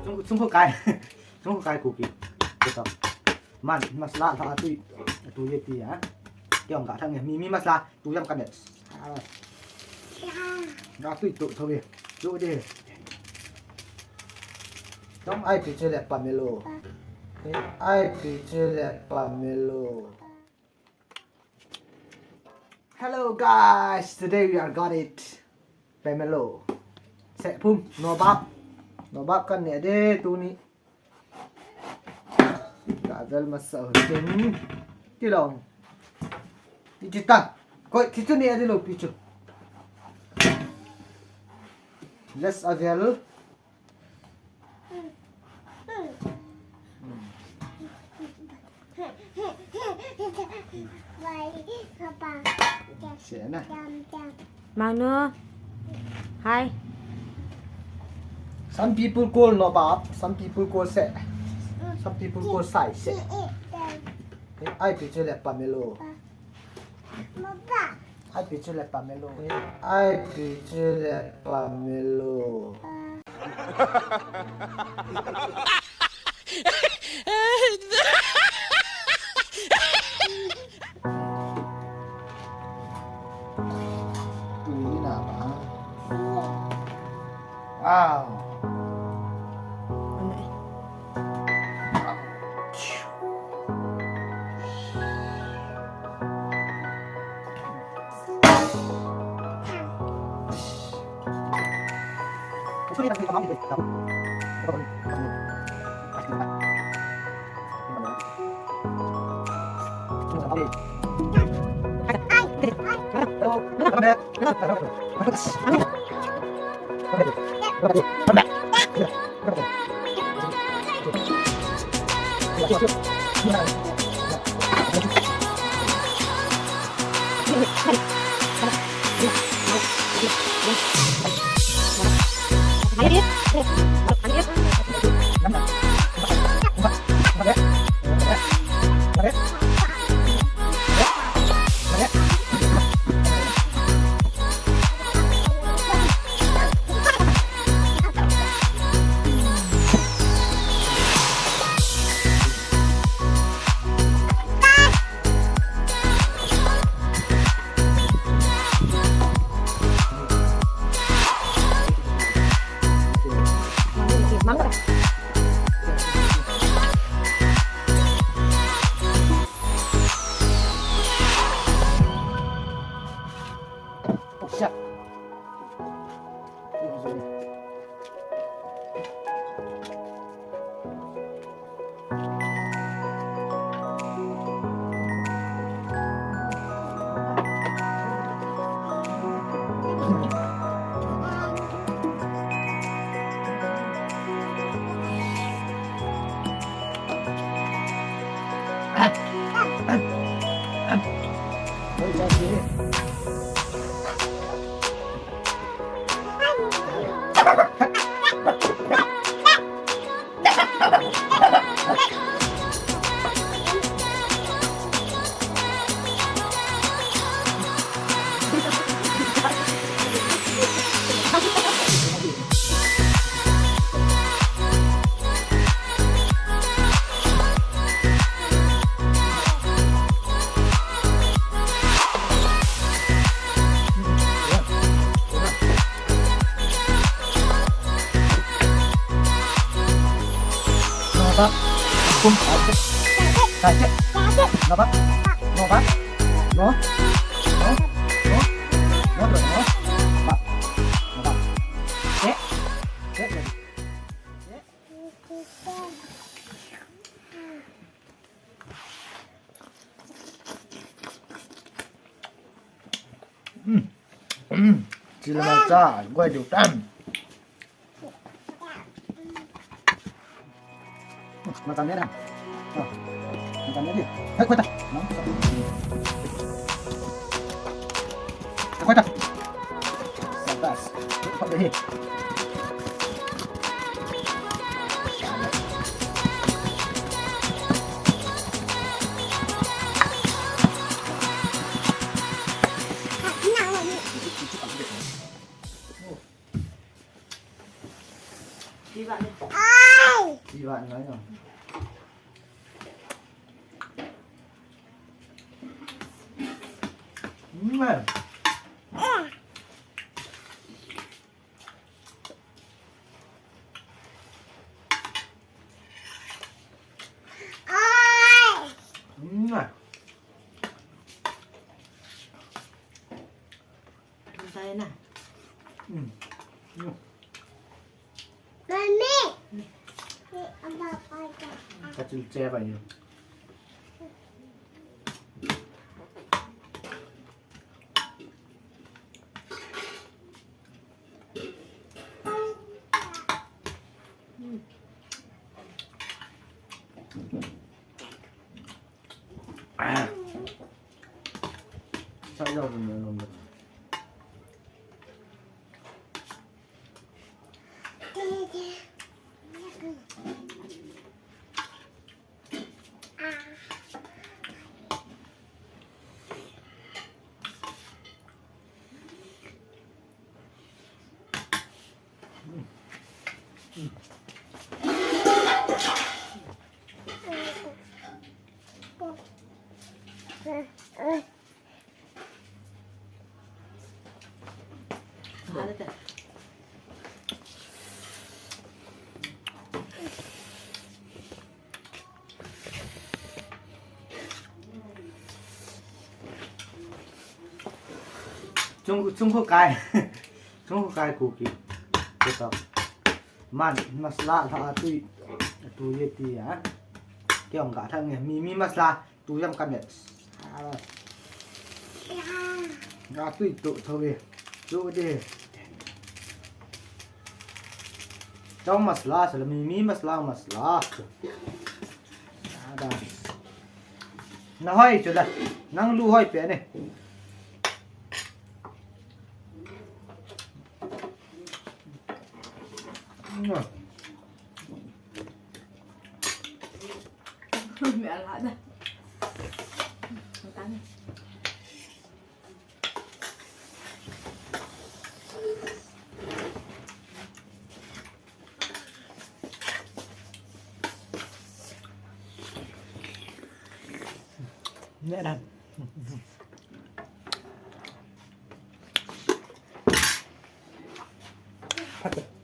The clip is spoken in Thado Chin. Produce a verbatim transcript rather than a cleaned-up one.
Chung, chung ko kai. Chung ko kai kuki. Ko to. Man, masala tha atui. Atui ye ti ha. Kiong ka thang mi, mi masala tu yam ka net. Ga tui tu tho ye. Tu de. Tong ai pi che le pamelo. Ai pi che le pamelo. Hello guys, today we are got it pamelo. Sepum, no bap. No bap kan ne de tuni. Ka vel masa ho tin. Tilong. Iti ta. Koi, kitu ni adi lo pichu. Let's avel. Mangnu. Hi. Some people call no bap, some people call se. Some people call sai se. Ai pi che le pamelo. Ai pi che le pamelo. Ai pi che le pamelo. Tui na ba. Wow. Nova. Kum. Saje. Nova. Nova. No. No. No. No. No. Ba. Nova. Eh. Eh. Chila ma cha, goi diu tam. Macam ni dah. Macam ni dia. Hai, kau tak. Kau tak. Sabas. Kau dah. Iba ni. Iba ni, no. Mm. Mm. Masaya na. Mm. Mm. Mami. Kachil che ba yun. Chung, chung ko kai. Chung ko kai kuki. Ko to. Man, masala la tui. Tui ye ti ya. Ke ong ka thang ye. Mi, mi masala. Tu jam ka met. Ah. Ah, tu tu tu ve. Tu de. Chau masala, sala mi, mi masala, masala. Ah, da. Na hoi chu da. Nang lu hoi pe ne. Mm. Mel ha da. Tan. Nè dan. Phat.